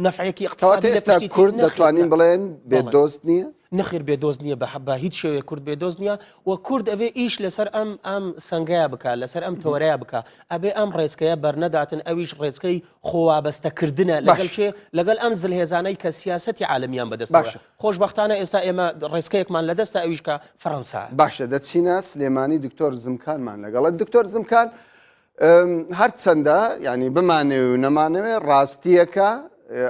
نەفعێکی اقتصادی لە پشتی کورد دەتوانین بڵێن بێ دۆست نییە؟ نەخێر بێ دۆست نییە بە حەبا هیچ شێوەیە کورد بێ دۆست نییە و کورد ئەبێ ئیش لەسەر ئەم ئەم سەنگەیە بکە لەسەر ئەم تەوەرەیە بکە ئەبێ ئەم ڕێچکەیە بەرنەداتن ئەویش ڕێچکەی خۆوابەستەکردنە لەگەڵ کێ لەگەڵ ئەم زلهێزانەی کە سیاسەتی عالەمیان بەدەست باشە خۆشبەختانە ئێستا ئێمە ڕێچکەیەکمان لەدەستە ئەویش کە فەڕەنسا. باشە دەچینە سلێمانی دکتۆر زمکانمان لەگەڵە دکتۆر زمکان هەرچەندە یعنی بمانەوێ و نەمانەوێ ڕاستیەکە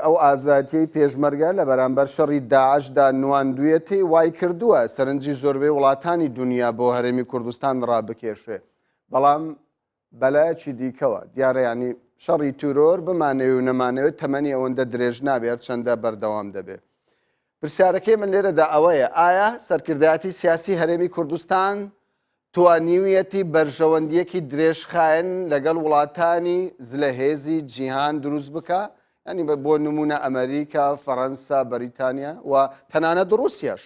ئەو ئازادیەی پێشمەرگە لە بەرامبەر شەڕی داعشدا نواندویەتی وای کردووە سەرنجی زۆربەی وڵاتانی دنیا بۆ هەرێمی کوردستان ڕابکێشێ بەڵام بەلایەکی دیکەوە دیارە ینی شەڕی تیرۆر بمانەوێ و نەمانەوێت تەمەنی ئەوەندە درێژ نابێ هەرچەندە بەردەوام دەبێ پرسیارەکەی من لێرەدا ئەوەیە ئایا سەرکردایەتی سیاسی هەرێمی کوردستان توانیویەتی بەرژەوەندییەکی درێژخایەن لەگەڵ وڵاتانی زلەهێزی جیهان دروست بکا، یانی بۆ نموونە ئەمەریکا، فەڕەنسا، بەریتانیا و تەنانەت ڕووسیاش.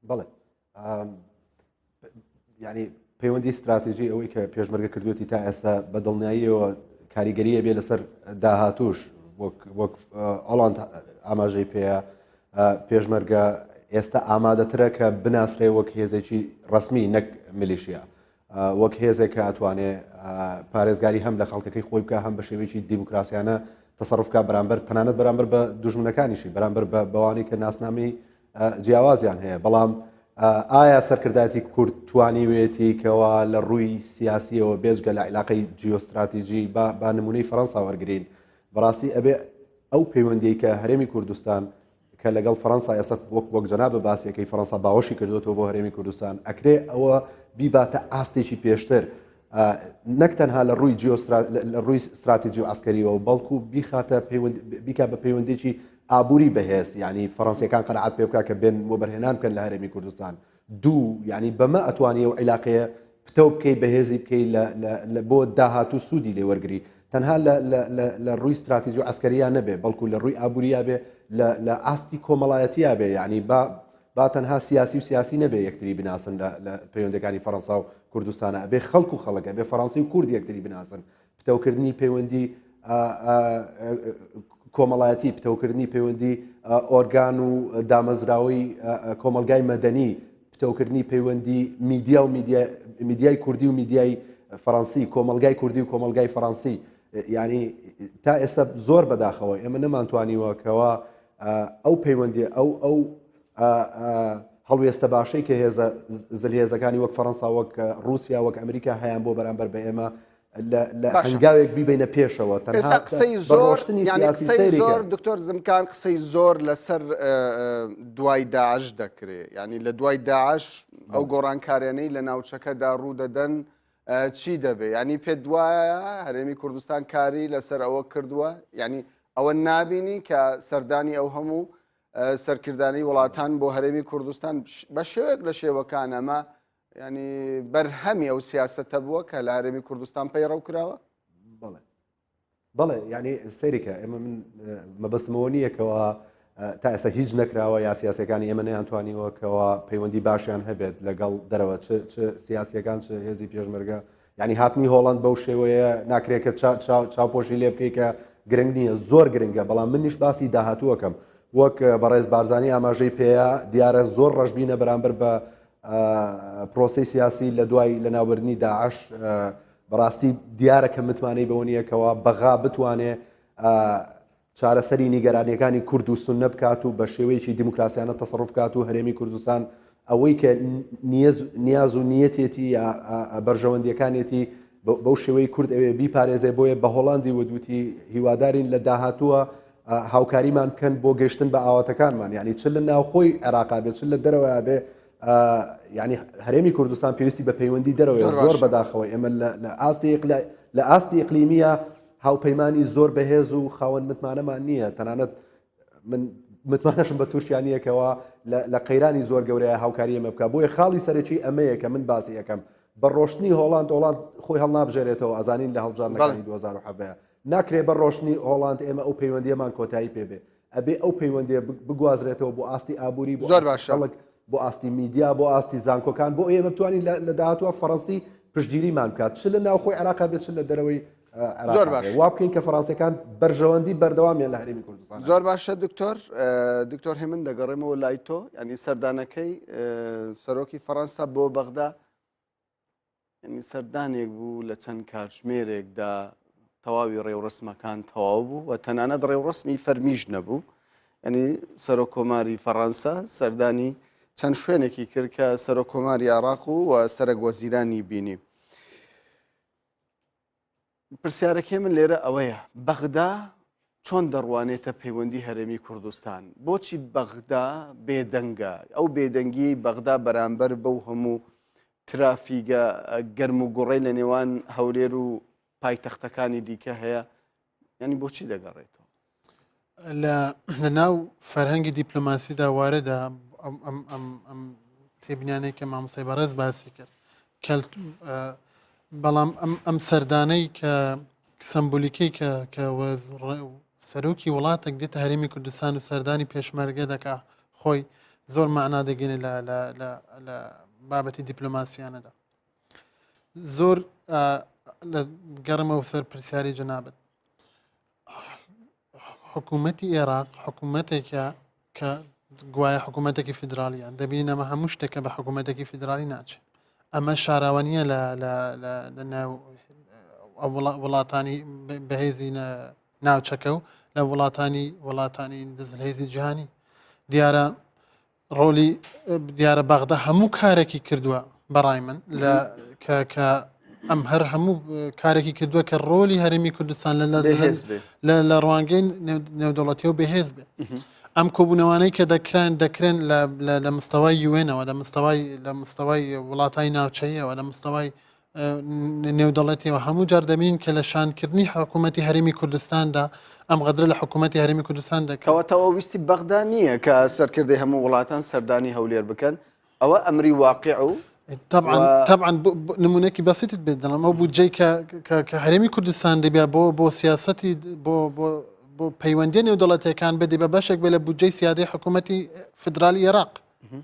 بەڵێ یعنی پەیوەندی ستراتیژی ئەوەی کە پێشمەرگە کردوێتی تا ئێستا بە دڵنیاییەوە کاریگەریە بێ لەسەر داهاتوش وەک وەک ئۆڵاند ئاماژەی پێەیە پێشمەرگە ئێستا ئامادەترە کە بناسرێ وەک هێزێکی ڕسمی نەک میلیشیا وەک هێزێک کە ئەتوانێ پارێزگاری هەم لە خەڵکەکەی خۆی بکە هەم بە شێوەیەکی دیموکراسیانە تەسەروف بکە بەرامبەر تەنانەت بەرامبەر بە دوژمنەکانیشی بەرامبەر بە بەوانەی کە ناسنامەی جیاوازیان هەیە بەڵام ئایا سەرکردایەتی کورد توانیوێتی کەوا لە ڕووی سیاسیەوە بێجگە لە عیلاقەی جیۆستراتیجی با با نمونەی فەرەنسا وەرگین بەڕاستی ئەبێ ئەو پەیوەندیەی کە هەرێمی کوردستان کە لەگەڵ فەرەنسا ئێستا وەک وەک جەنابە باسیەکەی فەرەنسا باوەشی کردوێتەوە بۆ هەرێمی کوردستان ئەکرێ ئەوە بیباتە ئاستێکی پێشتر نەک تەنها لە ڕووی لە ڕووی استراتیجی و عسکەریەوە بەڵکو بیخاتە پەیوەند بیکا بە پەیوەندێکی ئابووری بەهێز ینی فەڕەنسیەکان قەناعەت پێ بکە کە بێن وەبەرهێنان بکەن لە هەرێمی کوردستان دوو یعنی بەمە ئەتوانی ئەو عیلاقەیە پتەو بکەی بەهێزی بکەی لە بۆ داهاتوو سوودی لێ وەرگری تەنها لە ڕووی استراتیجی و عسکەریە نەبێ بەڵکو لە ڕووی ئابووریا بێ لە ئاستی کۆمەڵایەتیا بێ یعنی با با تەنها سیاسی و سیاسی نەبێ یەکتری بناسن لە پەیوەندەکانی فەڕەنسا و کوردستانە ئەبێ خەڵک و خەڵک ئەبێ فەڕەنسی و کورد یەکتری بناسن پتەوکردنی پەیوەندی کۆمەڵایەتی، پتەوکردنی پەیوەندی ئۆرگان و دامەزراوەی کۆمەڵگای مەدەنی، پتەوکردنی پەیوەندی میدیا و میدیای کوردی و میدیای فەڕەنسی، کۆمەڵگای کوردی و کۆمەڵگای فەڕەنسی، یعنی تا ئێستا زۆر بەداخەوە ئێمە نەمانتوانیوە کەوا ئەو پەیوەندی ئەو ئەو هەڵوێستە باشەی کە هێزە زلهێزەکانی وەک فەڕەنسا وەک ڕووسیا وەک ئەمریکا هەیان بۆ بەرامبەر بە ئێمە لە هەنگاوێک بیبینە پێشەوە تەنها قسەی زۆر قسەی زۆر دکتۆر زمکان قسەی زۆر لەسەر دوای داعش دەکرێ ینی لە دوای داعش ئەو گۆڕانکاریانەی لە ناوچەکەدا ڕوو دەدەن چی دەبێ ینی پێ دوایە هەرێمی کوردستان کاری لەسەر ئەوە کردووە ینی ئەوە نابینی کە سەردانی ئەو هەموو سەرکردانی وڵاتان بۆ هەرێمی کوردستان بە شێوەیەک لە شێوەکان ئەمە ینی بەرهەمی ئەو سیاسەتە بووە کە لە هەرێمی کوردستان پەیڕەو کراوە؟ بەڵێ بەڵێ یعنی سەیرکە ئێمە من مەبەستمەوە نییە کەەوە تا ئێستا هیچ نەکراوە یا سیاسەکانی ئێمە نەیانتوانیوە کەەوە پەیوەندی باشیان هەبێت لەگەڵ دەرەوە چ سیاسیەکان چ هێزی پێشمەرگە یعنی هاتنی هۆڵند بەو شێوەیە ناکرێت کە چاوپۆشی لێ بکەیت کە گرنگ نییە زۆر گرنگە بەڵام منیش باسی داهاتووەکەم وەک بەڕێز بارزانانی ئاماژەی پێەیە دیارە زۆر ڕەشبینە بەرامبەر بە پرۆسەی سیاسی لە دوای لەناوبردنی داعش بەڕاستی دیارە کە متمانەی بەوە نییە کەوا بەغا بتوانێ چارەسەری نیگەرانیەکانی کورد و سوننە بکات و بە شێوەیەکی دیموکراسیانە تەسەروف بکات و هەرێمی کوردستان ئەوەی کە نیاز و نیەتێتی یا بەرژەوەندیەکانێتی. بەو شێوەی کورد ئەوێ بیپارێزێ بۆیە بە هۆڵاندی ودوتی هیوادارین لە داهاتووە هاوکاریمان بکەن بۆ گەشتن بە ئاواتەکانمان یعنی چ لە ناوخۆی عێراقا بێت چ لە دەرەوە بێ یعنی هەرێمی کوردستان پێویستی بە پەیوەندی دەرەوەی زۆر بەداخەوە ئێمە لە ئاستی لە ئاستی ئیقلیمیە هاوپەیمانی زۆر بەهێز و خاوەن متمانەمان نییە تەنانەت من متمانەشم بە تورکیا نییە کەوا لە قەیرانی زۆر گەورەیە هاوکاری ئێمە بکە بۆیە خاڵی سەرەکی ئەمەیە کە من باسی ئەەکەم بە ڕۆشتنی هۆڵاند هۆڵاند خۆی هەڵنابژێرێتەوە ئەزانین لە هەڵبژاردنەکانی 2017 ناکرێ بە ڕۆشتنی هۆڵاند ئێمە ئەو پەیوەندیەمان کۆتایی پێبێ ئەبێ ئەو پەیوەندیە بگوازرێتەوە بۆ ئاستی ئابووری بۆ زۆر باشە خەڵک بۆ ئاستی میدیا بۆ ئاستی زانکۆکان بۆ ئێمە بتوانین لە داهاتوە فەڕەنسی پشتگیریمان بکات چ لە ناوخۆی عێراق بێت چ لە دەرەوەی زۆر باش وا بکەین کە فەڕەنسیەکان بەرژەوەندی بەردەوامیان لە هەرێمی کوردستان زۆر باشە دکتۆر دکتۆر هێمن دەگەڕێمەوە لای تۆ ینی سەردانەکەی سەرۆکی فەڕەنسا بۆ بەغدا ینی سەردانێک بوو لە چەند کاتژمێرێکدا تەواوی ڕێوڕسمەکان تەواو بوو و تەنانەت ڕێوڕسمی فەرمیش نەبوو ینی سەرۆک کۆماری فەڕەنسا سەردانی چەند شوێنێکی کرد کە سەرۆک کۆماری عێراق و و سەرەک وەزیرانی بینی. پرسیارەکەی من لێرە ئەوەیە بەغدا چۆن دەڕوانێتە پەیوەندی هەرێمی کوردستان؟ بۆچی بەغدا بێدەنگە؟ ئەو بێدەنگیەی بەغدا بەرامبەر بەو هەموو ترافیگە گەرم و گوڕەی لە نێوان هەولێر و پایتەختەکانی دیکە هەیە ینی بۆچی دەگەڕێتەوە؟ لە ناو فەرهەنگی دیپلۆماسیدا واردە ئەم تێبینانەی کە مامۆستای بەڕێز باسی کرد بەڵام ئەم سەردانەی کە سەمبولیکەی کە کە سەرۆکی وڵاتێک دێتە هەرێمی کوردستان و سەردانی پێشمەرگە دەکا خۆی زۆر معنا دەگەێنێ لە بابەتی دیپلۆماسیانەدا زۆر گەڕمەوە سەر پرسیاری جەنابەت حکوومەتی ئێراق حکوومەتێکە کە گوایە حکوومەتێکی فیدراالیە دەبینین ئەمە هەموو شتێکە بە حکوومەتێکی فیدراالی ناچێت ئەمە شاراوە نییە لە ناو وڵاتانی بەهێزی ناوچەکە و لە وڵاتانی وڵاتانی دزلهێزی جیهانی دیارە ڕۆلی دیارە بەغدا هەموو کارێکی کردووە بەڕای من لە کە کە ئەم هەر هەموو کارێکی کردووە کە ڕۆلی هەرێمی کوردستان لە لە لە ڕوانگەی نێودەوڵەتی و بەهێز بێ ئەم کۆبوونەوانەی کە دەکران دەکرێن لە مستەوای یوێنەوە لە مستەوای لە مستەوای وڵاتانی ناوچەیەوە لە مستەوای نێودەڵەتیەوە هەموو جار دەبینین کە لە شانکردنی حکوومەتی هەرێمی کوردستاندا ئەم غەدرە لە حکوومەتی هەرێمی کوردستان دەکەن. کەواتە ئەوە ویستی بەغدا نییە کە سەرکردەی هەموو وڵاتان سەردانی هەولێر بکەن، ئەوە ئەمری واقیع و تەبعەن نمونەکی بەسیتت بێت دەڵێم ئەو بودجەی کە کە هەرێمی کوردستان دەبیا بۆ بۆ سیاسەتی بۆ بۆ بۆ پەیوەندیە نێودەوڵەتیەکان بدی بە بەشێک بێ لە بودجەی سیادەی حکوومەتی فیدرالی عێراق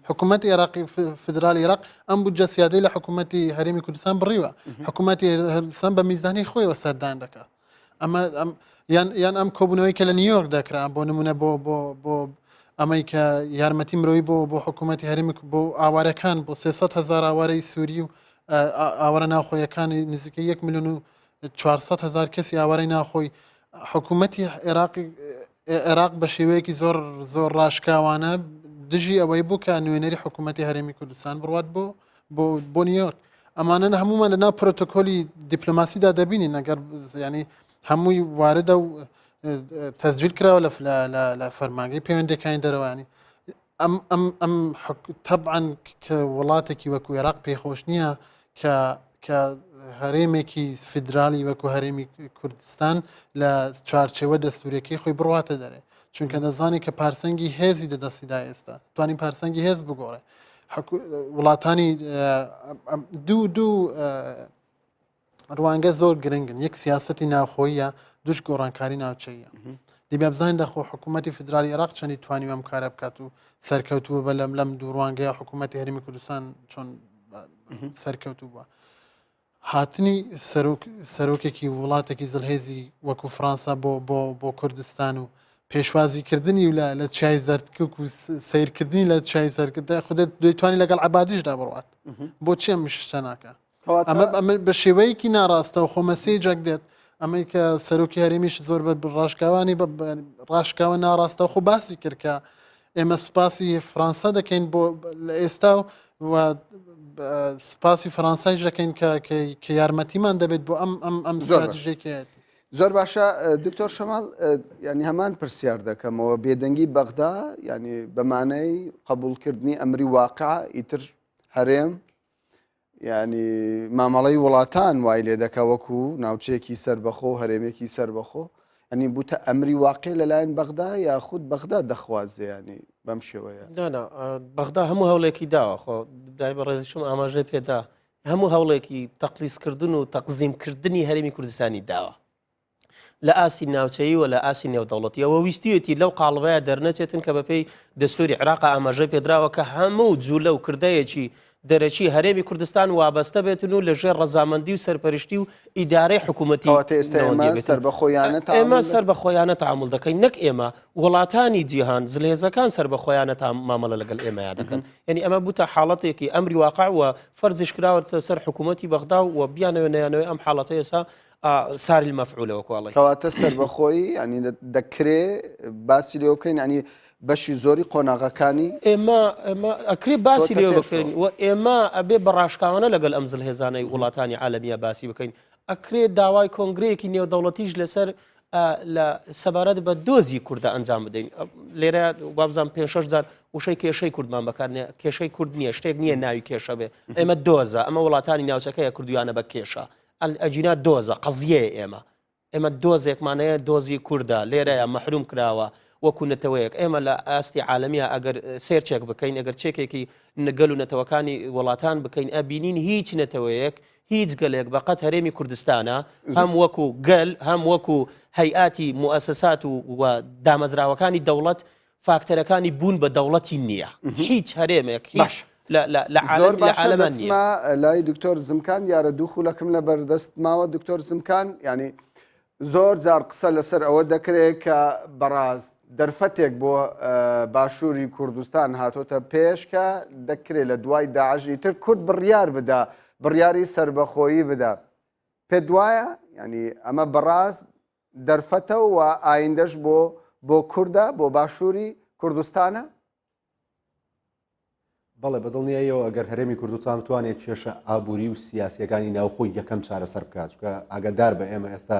حکوومەتی عێراقی فیدرالی عێراق ئەم بودجە سیادەی لە حکوومەتی هەرێمی کوردستان بڕیوە حکوومەتی هەرستان بە میزانی خۆیەوە سەردان دەکات ئەمە یان یان ئەم کۆبوونەوەی کە لە نیویۆرک دەکرا بۆ نمونە بۆ بۆ بۆ ئەمەی کە یارمەتی مرۆی بۆ بۆ حکوومەتی هەرێمی بۆ ئاوارەکان بۆ 300 هزار ئاوارەی سووری و ئاوارە ناوخۆیەکانی نزیکە 1 میلیۆن و 400 هزار کەسی ئاوارەی ناوخۆی حکوومەتی عێراقی عێراق بە شێوەیەکی زۆر زۆر ڕاشکاوانە دژی ئەوەی بوو کە نوێنەری حکوومەتی هەرێمی کوردستان بڕات بۆ بۆ بۆ نیویۆرک ئەمانە هەمومان لە ناو پرۆتۆکۆلی دیپلۆماسیدا دەبینین ئەگەر ینی هەمووی واردە و تەسجیل کراوە لە لە فەرمانگەی پەیوەندەکانی دەرەوانی ئەم ئەم ئەم تەبعەن کە وڵاتێکی وەکو عێراق پێخۆش نییە کە کە هەرێمێکی فیدرالی وەکو هەرێمی کوردستان لە چوارچێوە دەستورەکەی خۆی بڕواتە دەرێ چونکە دەزانانی کە پارسەنگی هێزی دەدەستیدا ئێستا توانین پارسەنگی هێز بگۆڕێ وڵاتانی دوو دوو ڕوانگە زۆر گرنگن یەک سیاستی ناوخۆیە دوش گۆڕانکاری ناوچەیە دیبیا بزانین دەخۆ حکوومەتتی فیدرالی عێراق چەندی توانی ئەم کارە بکات و سەرکەوتووە بە لەم لەم دوو ڕوانگەیە حکوومەتتی هەرمی کوردستان چۆن سەرکەوتوو بووە هاتنی سەرۆک سەرۆکێکی وڵاتێکی زلهێزی وەکو فڕانسا بۆ بۆ بۆ کوردستان و پێشوازیکردنی و لە لە چای زەردکوک و سیرکردنی لە چای زەرکردا خودت دەیتوانی لەگەڵ عبادیشدا بڕات بۆچی ئەم شتە ناکە ئەمە ئەمە بە شێوەیەکی ناڕاستەوە خۆ مەسیجێک دێت ئەمەی کە سەرۆکی هەرێمیش زۆر بە ڕاشکاوانی بە ڕاشکاوە ناڕاستەوخۆ باسی کرد کە ئێمە سوپاسی فڕانسە دەکەین بۆ لە ئێستا و و سپاسی فەرەنسایش دەکەین کە کە یارمەتیمان دەبێت بۆ ئەم ئەم ئەم ستراتیژێکێت. زۆر باشە دکتۆر شەماڵ ینی هەمان پرسیار دەکەمەوە بێدەنگی بەغدا ینی بەمانەی قبولکردنی ئەمری واقع ئیتر هەرێم یانی مامەڵەی وڵاتان وای لێ دەکا وەکو ناوچەیەکی سەربەخۆ و هەرێمێکی سەربەخۆ ئەنی بوتە ئەمری واقع لەلایەن بەغدا یاخود بەغدا دەخوازێ ینی بەم شێوەیە دانا بەغدا هەموو هەوڵێکی داوە خۆ دای بە ڕێزیشم ئاماژەی پێدا هەموو هەوڵێکی تەقلیسکردن و تەقزیمکردنی هەرێمی کوردستانی داوە لە ئاستی ناوچەیی و لە ئاستی نێودەوڵەتیەوە ویستویەتی لەو قاڵبەیە دەرنەچێتن کە بەپێی دەستوری عێراق ئاماژەی پێدراوە کە هەموو جولە و کردەیەکی دەرەکی هەرێمی کوردستان وابەستە بێتن و لەژێر ڕەزامەندی و سەرپەرشتی و ئیدارەی حکوومەتی کەواتە ئێستا ئێمە سەربەخۆیانە ئێمە سەربەخۆیانە تعامل دەکەین نەک ئێمە وڵاتانی جیهان زلهێزەکان سەربەخۆیانە تا مامەڵە لەگەڵ ئێمەیا دەکەن یعنی ئەمە بوتە حاڵەتێکی ئەمری واقع و فەرزیش کراوەتە سەر حکوومەتی بەغدا و بیانەوێ نەیانەوێ ئەم حاڵەتە ئێستا ساری المفعول وەکو ئەڵێی. کەواتە سەربەخۆیی یانی دەکرێ باسی لێوە بکەین یانی بەشی زۆری قۆناغەکانی ئێمە ئێمە ئەکرێ باسی لێوە بکەین و ئێمە ئەبێ بە ڕاشکاوانە لەگەڵ ئەم زلهێزانەی وڵاتانی عالەمیە باسی بکەین ئەکرێ داوای کۆنگرەیەکی نێودەوڵەتیش لەسەر لە سەبارەت بە دۆزی کوردە ئەنجام بدەین لێرە وابزان پێ شش جار وشەی کێشەی کوردمان بەکار کێشەی کورد نییە شتێک نییە ناوی کێشە بێ ئێمە دۆزە ئەمە وڵاتانی ناوچەکەیە کردویانە بە کێشە ئەگینا دۆزە، قەزیەیە ئێمە. ئێمە دۆزێکمان هەیە دۆزی کوردە، لێرەیە مەحروم کراوە وەکو نەتەوەیەک. ئێمە لە ئاستی عالەمیە ئەگەر search ێک بکەین، ئەگەر چێکێکی گەل و نەتەوەکانی وڵاتان بکەین، ئەبینین هیچ نەتەوەیەک، هیچ گەلێک بەقەد هەرێمی کوردستانە هەم وەکو گەل، هەم وەکو هەیئاتی موئەسەسات و دامەزراوەکانی دەوڵەت فاکتەرەکانی بوون بە دەوڵەتی نییە. هیچ هەرێمێک هیچ باش. لە لە لە زۆر عالەم لە باشە عالەمان نییە. دەچمە لای دکتۆر زمکان دیارە دوو خولەکم لە بەردەست ماوە دکتۆر زمکان یعنی زۆر جار قسە لەسەر ئەوە دەکرێت کە بەڕاست دەرفەتێک بۆ باشووری کوردستان هاتۆتە پێش کە دەکرێت لە دوای داعش ئیتر کورد بڕیار بدا بڕیاری سەربەخۆیی بدا پێت وایە یعنی ئەمە بەڕاست دەرفەتە و ئایندەش بۆ بۆ کوردە بۆ باشووری کوردستانە؟ بەڵێ بەدڵنیاییەوە ئەگەر هەرێمی کوردستان بتوانێت کێشە ئابووری و سیاسیەکانی ناوخۆی یەکەم چارەسەر بکات چونکە ئاگادار بە ئێمە ئێستا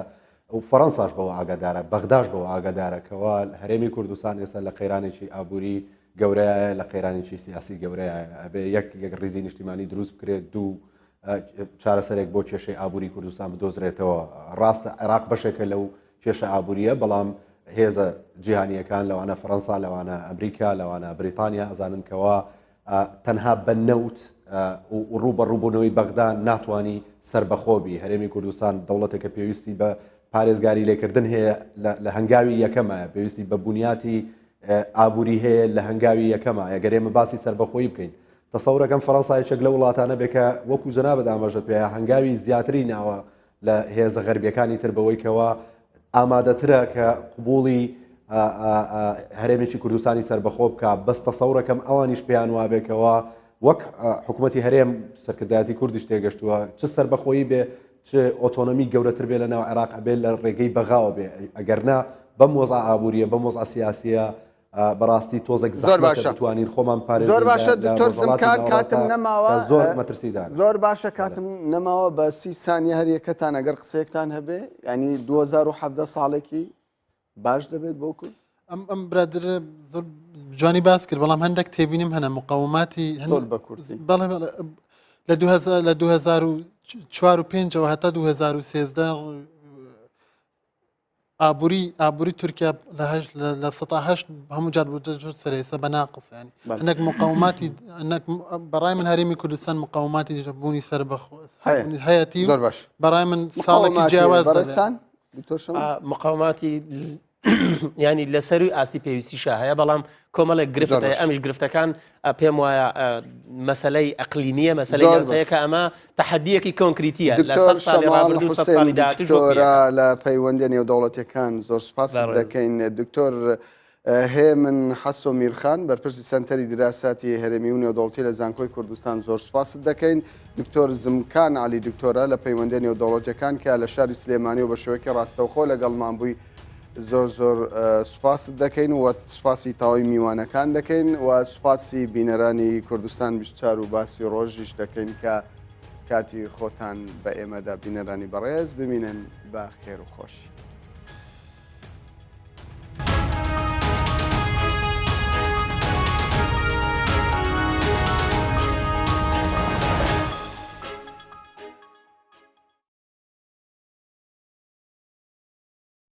و فەڕەنساش بەوە ئاگادارە بەغداش بەوە ئاگادارە کەوا هەرێمی کوردستان ئێستا لە قەیرانێکی ئابووری گەورەیە لە قەیرانێکی سیاسی گەورەیە ئەبێ یەک یەک ڕیزی نیشتیمانی دروست بکرێت دوو چارەسەرێک بۆ کێشەی ئابووری کوردستان بدۆزرێتەوە. ڕاستە عێراق بەشێکە لەو کێشە ئابوورییە، بەڵام هێزە جیهانییەکان لەوانە فەرەنسا، لەوانە ئەمریکا، لەوانە بریتانیا ئەزانن کەوا تەنها بە نەوت و ڕووبەڕووبوونەوەی بەغدا ناتوانی سەربەخۆ بی. هەرێمی کوردستان دەوڵەتێکە پێویستی بە پارێزگاری لێکردن هەیە لە هەنگاوی یەکەمە، پێویستی بە بنیاتی ئابووری هەیە لە هەنگاوی یەکەمە. ئەگەر ئێمە باسی سەربەخۆیی بکەین تەسەورەکەم فەرەنسا یەکێک لەو وڵاتانە بێ کە وەکو جەنابت ئاماژەت پێیا هەنگاوی زیاتری ناوە لە هێزە غەربیەکانی تر بەوەی کەوا ئامادەترە کە قبوڵی هەرێمێکی کوردستانی سەربەخۆ بکە بەس تەسەورەکەم ئەوانیش پێیان وابێ کەوا وەک حکوومەتی هەرێم سەرکردایەتی کوردیش تێگەشتووە چ سەربەخۆیی بێ چ ئۆتۆنۆمی گەورەتر بێ لە ناو عێراق ئەبێ لە ڕێگەی بەغاوە بێ ئەگەر نا بەم وەزع ئابووریە بەم وەزع سیاسیە بەڕاستی تۆزێک زۆر زەحمەتە باشە بتوانین خۆمان زۆر پارێزین لە باشە لە دکتۆر ڕۆژهەڵاتی زمکان کاتم ناوەڕاستە نەماوە کە زۆر مەترسیدارە. زۆر باشە بەڵێ. کاتم نەماوە بە سی سانیە هەر یەکەتان ئەگەر قسەیەکتان هەبێ ینی 2017 ساڵێکی باش دەبێت بۆ کورد ئەم ئەم برادرە زۆر جوانی باس کرد بەڵام هەندێک تێبینیم هەنە مقاوماتی هەن زۆر بە کورتی بەڵێ بەڵێ لە 2000 لە 2004 و 5ەوە هەتا 2013 ئابووری ئابووری تورکیا لە هەشت لە سەتا هەشت هەموو جار بوو دەجور سەرێسە بە ناقص ینی هەندێک مقاوماتی هەندێک بەڕای من هەرێمی کوردستان مقاوماتی بوونی سەر بەخۆ هەیەتی زۆر باش بەڕای من ساڵێکی جیاواز بەڕێزتان دکتۆر شەماڵ؟ مقاوماتی ینی لەسەروی ئاستی پێویستیشە هەیە بەڵام کۆمەڵێک گرفت هەیە ئەمیش گرفتەکان پێم وایە مەسلەی ئەقلیمیە مەسلەی ناوچەیە کە ئەمە تەحەدیەکی کۆنکریتیە لە دکتۆر سەد ساڵی شەماڵ ڕابردوو سەد حوسێن ساڵی داهاتووش وەکو دکتۆرا یەکە. لە پەیوەندیە نێودەوڵەتیەکان زۆر سوپاست بەڕێز. دەکەین دکتۆر هێمن حەسۆ میرخان بەرپرسی سەنتەری دیراساتی هەرێمی و نێودەوڵەتی لە زانکۆی کوردستان زۆر سوپاست دەکەین دکتۆر زمکان عەلی دکتۆرا لە پەیوەندیە نێودەوڵەتیەکان کە لە شاری سلێمانی و بە شێوەیەکی ڕاستەوخۆ لەگەڵمان بووی. زۆر زۆر سوپاست دەکەین و سوپاسی تەواوی میوانەکان دەکەین و سوپاسی بینەرانی کوردستان 24 و باسی ڕۆژیش دەکەین کە کاتی خۆتان بە ئێمەدا بینەرانی بەڕێز بمینن بە خێر و خۆشی.